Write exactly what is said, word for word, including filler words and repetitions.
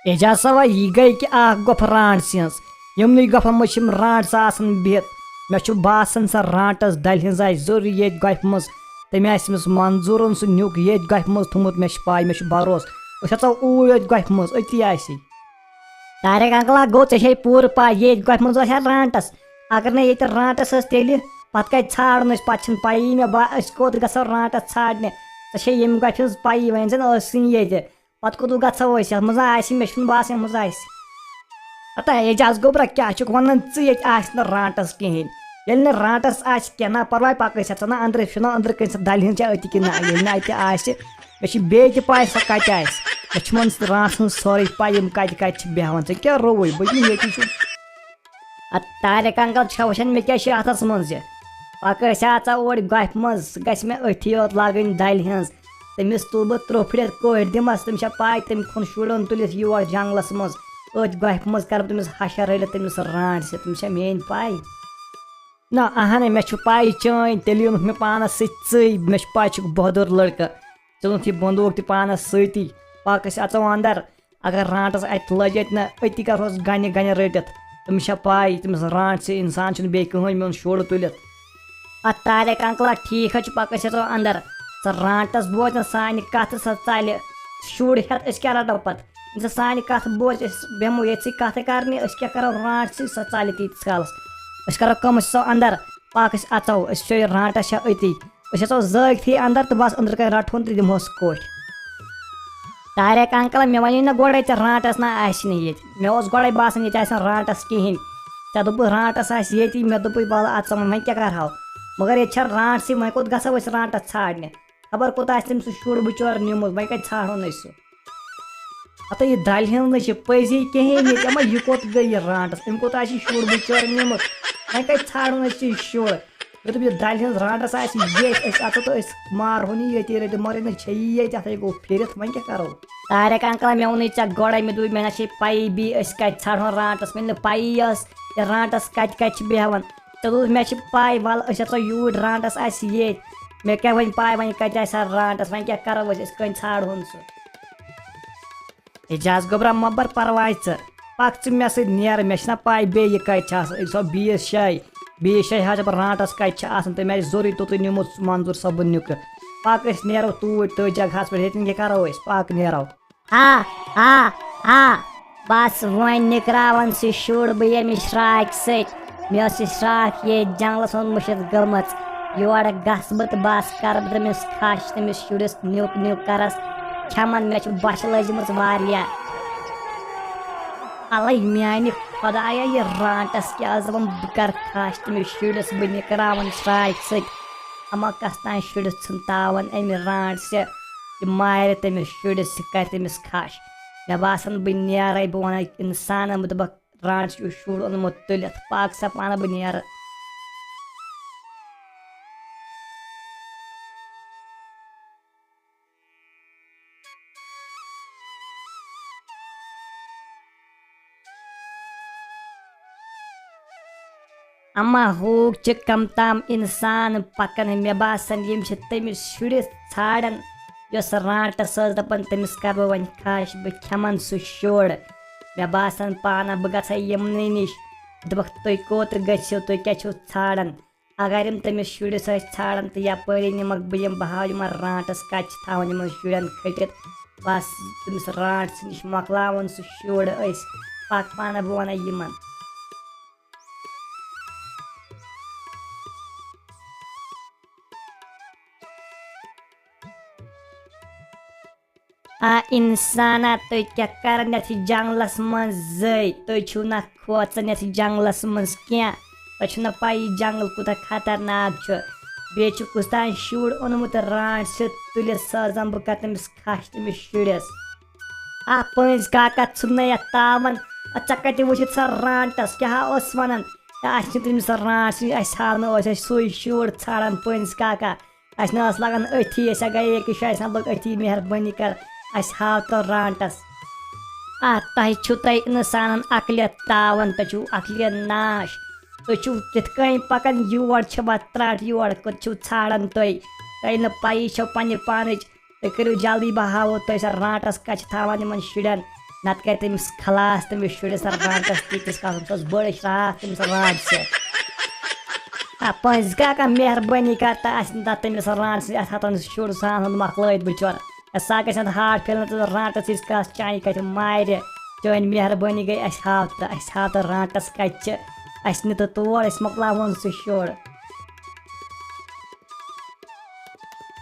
اعجاز صٲبا، یہِ گٔے کہِ اکھ گۄپھ رانٛٹسہِ ہٕنٛز۔ یِمنٕے گۄپھن منٛز چھِ یِم رانٛٹس آسان بِہِتھ۔ مےٚ چھُ باسان، سۄ رانٛٹس دَلہِ ہٕنٛز آسہِ ضروٗری ییٚتہِ گۄپھِ منٛز۔ تٔمۍ آسہِ أمِس منظوٗرن سُہ نیُک ییٚتہِ گۄپھِ منٛز تھوٚمُت، مےٚ چھُ پَے، مےٚ چھُ بھروسہٕ۔ أسۍ اژو اوٗرۍ ییٚتہِ گۄپھِ منٛز، أتی آسہِ۔ طارق انکل ہا، گوٚو ژےٚ چھے پوٗرٕ پَے، ییٚتہِ گۄپھِ منٛز آسہِ ہا رانٛٹس۔ اگر نہٕ ییٚتہِ رانٛٹس ٲس، تیٚلہِ پتہٕ کتہِ ژھانٛڈُن أسۍ؟ پتہٕ چھِنہٕ پَیی مےٚ، با-، أسۍ کوٚت گژھو رانٛٹس ژھانٛڈنہِ؟ ژےٚ چھے ییٚمہِ گۄپھِ ہٕنٛز پَیی، وۄنۍ زن ٲسٕے ییٚتہِ۔ پتہٕ کوٚت گژھو أسۍ؟ یتھ منٛز آسہِ، مےٚ چھُنہٕ باسان یتھ منٛز آسہِ۔ ہتا اعجاز گوٚبرا، کیٛاہ چھُکھ ونان ژٕ؟ ییٚتہِ آسہِ نہٕ رانٛٹس کِہیٖنۍ۔ ییٚلہِ نہٕ رانٛٹس آسہِ کینٛہہ، نہ پرواے، پکھ أسۍ ہٮ۪ژو نہ أنٛدرٕ، أسۍ وٕچھو نہ أنٛدرٕ کٔنۍ سۄ دَلہِ ہٕنٛز چھا أتی کِنہٕ نہ۔ ییٚلہِ نہٕ اَتہِ آسہِ، مےٚ چھِ بیٚیہِ تہِ پَے سۄ کَتہِ آسہِ۔ مےٚ چھِ یِمَن رانٛٹسَن سورُے پَے، یِم کَتہِ کَتہِ چھِ بیٚہوان۔ ژےٚ کیٛاہ رووُے؟ بہٕ چھُس ییٚتی چھُس۔ اَدٕ طارق انکل چھا وٕچھان مےٚ کیٛاہ چھِ اَتھَس منٛز یہِ؟ پَکھ أسۍ ہا ژٕ اورٕ گۄپھِ منٛز، گژھِ مےٚ أتھی یوت لاگٕنۍ دَلہِ ہٕنٛز۔ تٔمِس تُلہٕ بہٕ ترٛوٚپھڑِتھ کورِ دِمَس، تٔمِس چھا پَے تٔمۍ کھوٚن شُرٮ۪ن تُلِتھ یور جنٛگلَس منٛز۔ أتھۍ گۄپھِ منٛز کَرٕ بہٕ تٔمِس ہَشر رٔلِتھ، تٔمِس رانٛٹسہِ، تٔمِس چھا میٛٲنۍ پَے؟ نہ، اہنٕے، مےٚ چھُ پَے چٲنۍ، تیٚلہِ یوٚنُکھ مےٚ پانَس سۭتۍ ژٕے، مےٚ چھُ پَے چھُکھ بہادُر لٔڑکہٕ، ژےٚ اوٚنُتھ یہِ بندوٗق تہِ پانَس سۭتی۔ پَکھ أسۍ اَژو اَندَر، اگر رانٛٹَس اَتہِ لٔج اَتہِ نہ، أتی کَرہوس گَنہِ گَنہِ رٔٹِتھ۔ تٔمِس چھا پَے، تٔمِس رانٛٹسہِ اِنسان چھُنہٕ بیٚیہِ کٕہٕنۍ میون شُر تُلِتھ۔ اَتھ طارق انکلا، ٹھیٖک حظ چھُ، پَکھ أسۍ اَژو اَندَر۔ سۄ رانٛٹَس بوزِ نہٕ سانہِ کَتھٕ، سۄ ژَلہِ۔ شُر ہٮ۪تھ أسۍ کیٛاہ رَٹو پَتہٕ؟ ییٚمہِ ساتہٕ سانہِ کَتھٕ بوزِ، أسۍ بیٚہمو ییٚتھٕے کَتھٕ کَرنہِ، أسۍ کیٛاہ کَرو رانٛٹسٕے؟ سۄ ژَلہِ تیٖتِس کالَس۔ أسۍ کَرو کٲم، أسۍ ژَلو اَندَر، پَکھ أسۍ اَژو، أسۍ وٕچھو یہِ رانٛٹَس چھا أتی۔ أسۍ اَژو زٲگتھٕے اَندَر تہٕ بَس أنٛدرٕ کَنۍ رَٹہون تہٕ دِمہوس کوٚٹھۍ۔ طارق انکل، مےٚ وَنے نہ گۄڈَے ژےٚ رانٛٹَس نہ آسہِ نہٕ ییٚتہِ۔ مےٚ اوس گۄڈَے باسان ییٚتہِ آسہِ نہٕ رانٛٹَس کِہیٖنۍ۔ ژےٚ دوٚپُتھ رانٛٹَس آسہِ ییٚتی، مےٚ دوٚپُے وَلہٕ اَژو وۄنۍ، وۄنۍ کیٛاہ کَرہاو؟ مگر ییٚتہِ چھَنہٕ رانٛٹسٕے، وۄنۍ کوٚت گژھو أسۍ رانٛٹَس ژھانٛڈنہِ؟ خبر کوٚت آسہِ تٔمۍ سُہ شُر بِچور نیوٗمُت، وۄنۍ کَتہِ ژھانٛڈہون أسۍ سُہ؟ ہتہٕ یہِ دَلہِ ہٕنٛز نہٕ چھِ پٔزی کِہیٖنۍ ییٚتہِ، اما یہِ کوٚت گٔے یہِ رانٛٹَس؟ أمۍ کوٚت آسہِ یہِ شُر بِچور نیوٗمُت؟ وۄنۍ کَتہِ ژھانٛڈون أسۍ یہِ شُر؟ مےٚ دوٚپ، یہِ دَلہِ ہٕنٛز رانٛٹَس آسہِ ییٚتہِ، أسۍ اَژو تہٕ أسۍ مارہون یہِ ییٚتی رٔٹِتھ، مگر یہِ نہٕ چھےٚ یی ییٚتہِ، اَتھ ہے گوٚو پھِرِتھ، وۄنۍ کیٛاہ کَرو؟ طارق انکل، مےٚ ووٚنُے ژےٚ گۄڈَے، مےٚ دوٚپ، مےٚ نہ چھے پَیی بیٚیہِ أسۍ کَتہِ ژھانٛڈہون رانٛٹَس، مےٚ نہٕ پَیی ٲس یہِ رانٛٹَس کَتہِ کَتہِ چھِ بیٚہوان۔ ژےٚ دوٚپُتھ مےٚ چھِ پَے، وَلہٕ أسۍ اَژو یوٗرۍ، رانٛٹَس آسہِ ییٚتہِ۔ مےٚ کیٛاہ وۄنۍ پَے وۄنۍ کَتہِ آسہِ ہا رانٛٹَس، وۄنۍ کیٛاہ کَرو أسۍ، أسۍ کَتہِ ژھانٛڈہون سُہ؟ اعجاز گوٚبرا، مہ بر پرواے ژٕ، پکھ ژٕ مےٚ سۭتۍ نیر، مےٚ چھنہ پاے بیٚیہِ یہِ کتہِ چھِ آسان۔ أکۍ سۄ بیٚیِس جایہِ، بیٚیِس جایہِ ہا چھِ رانٛٹس کتہِ چھِ آسان، تٔمۍ آسہِ ضروٗری توٚتُے نیوٗمُت سُہ منظور صٲبُن نیُک۔ پکھ أسۍ نیرو توٗرۍ تٔتھۍ جگہس پٮ۪ٹھ، ییٚتٮ۪ن کیٛاہ کرو أسۍ، پکھ نیرو۔ ہا، ہا، ہا، بس وۄنۍ نِکراوان سُہ شُر بہٕ ییٚمہِ شراکہِ سۭتۍ۔ مےٚ ٲس یہِ شراکھ ییٚتھۍ جنگلس منٛز مٔشِتھ گٔمٕژ۔ یورٕ گژھٕ بہٕ تہٕ بس کرٕ بہٕ تٔمِس کھش، تٔمِس شُرِس نیُک نیُک کرس کھٮ۪من۔ مےٚ چھِ بۄچھِ لٔجمٕژ واریاہ۔ الے میانہِ خۄدایا، یہِ رانٹس کیٛاہ ٲس دپان، بہٕ کرٕ کھش تٔمِس شُرِس، بہٕ نِکراوَن شراکہِ سۭتۍ۔ اما کس تام شُرِس ژھُن تاون امہِ رانٹسہِ، یہِ مارِ تٔمِس شُرِس، یہِ کرِ تٔمِس کھش۔ مےٚ باسان، بہٕ نیرے، بہٕ ونہٕ أکۍ انسانن، بہٕ دپکھ، رانٹس چھُ شُر اوٚنمُت تُلِتھ، پاک سا پانہٕ، بہٕ نیرٕ۔ اما ہوٗکھ چھِ کم تام انسان پکان، مےٚ باسان، یِم چھِ تٔمِس شُرِس ژھانڈان، یۄس رانٹس ٲس دپان، تٔمِس کرٕ بہٕ وۄنۍ کھش، بہٕ کھٮ۪من سُہ شُر۔ مےٚ باسان پانہ، بہٕ گژھٕ یِمنٕے نِش، دوٚپکھ، "تُہۍ کوٚت گٔژھِو؟ تُہۍ کیٛاہ چھِو ژھانڈان؟" اگر یِم تٔمِس شُرِس ٲسۍ ژھانڈان تہٕ یپٲری نِمکھ بہٕ یِم، بہٕ ہاوٕ یِمن رانٹس کتہِ چھِ تھاوان یِمن شُرٮ۪ن کھٔٹِتھ۔ بس تٔمِس رانٹسہٕ نِش مۄکلاوُن سُہ شُر أسۍ۔ پکھ پانہ، بہٕ ونہٕ یِمن۔ آ انسانا، تُہۍ کیٛاہ کران یتھ جنگلس منٛز زٔے؟ تُہۍ چھِو نہ کھوژان یتھ جنگلس منٛز کینٛہہ؟ تۄہہِ چھُو نہ پَیی جنگل کوٗتاہ خطرناک چھُ؟ بیٚیہِ چھُ کُس تام شُر اوٚنمُت رانٹسہِ تُلِتھ، سوزان بہٕ کرٕ تٔمِس کھش تٔمِس شُرِس۔ آ پٔنٛزۍ کاکا، ژھُن نہ یتھ تاون۔ آ، ژےٚ کتہِ وٕچھِتھ سۄ رانٹس؟ کیٛاہ ہا اوس ونان؟ ہے، اسہِ چھِ تٔمِس سۄ رانٹس، اسہِ ہاونہٕ، أسۍ ٲسۍ سُے شُر ژھانڈان، پٔنٛزۍ کاکا۔ اسہِ نہ ٲس لگان أتھی، أسۍ ہا گٔیے أکِس جایہِ، اسہِ نہ لوٚگ أتھی، مہربٲنی کر، اسہِ ہاو تو رانٹس۔ آ، تۄہہِ چھُو تۄہہِ انسانن عقلیت تاوان، تۄہہِ چھُو عقلیت ناش۔ تُہۍ چھِو کِتھ کٔنۍ پکان یور، چھِ وتھ ترٛٹھ یور، کوٚت چھِو ژھانڈان تُہۍ؟ تۄہہِ نہٕ پَیی چھو پننہِ پانٕچ۔ تُہۍ کٔرِو جلدی، بہٕ ہاوو تۄہہِ سۄ رانٹس کتہِ چھِ تھاوان یِمن شُرٮ۪ن۔ نتہٕ کرِ تٔمِس خلاص تٔمِس شُرِس رانٹس تیٖتِس کالس، سۄ ٲس بٔڑ شراکھ تٔمِس رانٹس سۭتۍ۔ آ، پنٛزۍ کاکا، مہربٲنی کر تہٕ اَسہِ نہ تٔمِس رانٹس سۭتۍ، اَتھ ہٮ۪تھ نہٕ شُر سان ہُنٛد مۄکلٲیِتھ بِچور۔ اَسہِ سا گژھِ اَتھ ہارٹ فیل نہٕ تہٕ رانٹس یِژھ کَتھ چانہِ کَتھِ مارِ۔ چٲنۍ مہربٲنی گٔے، اَسہِ ہاو تہٕ، اَسہِ ہاو تہٕ رانٹس کَتہِ چھِ۔ اَسہِ نہِ تہٕ تور، أسۍ مۄکلاوون سُہ شُر۔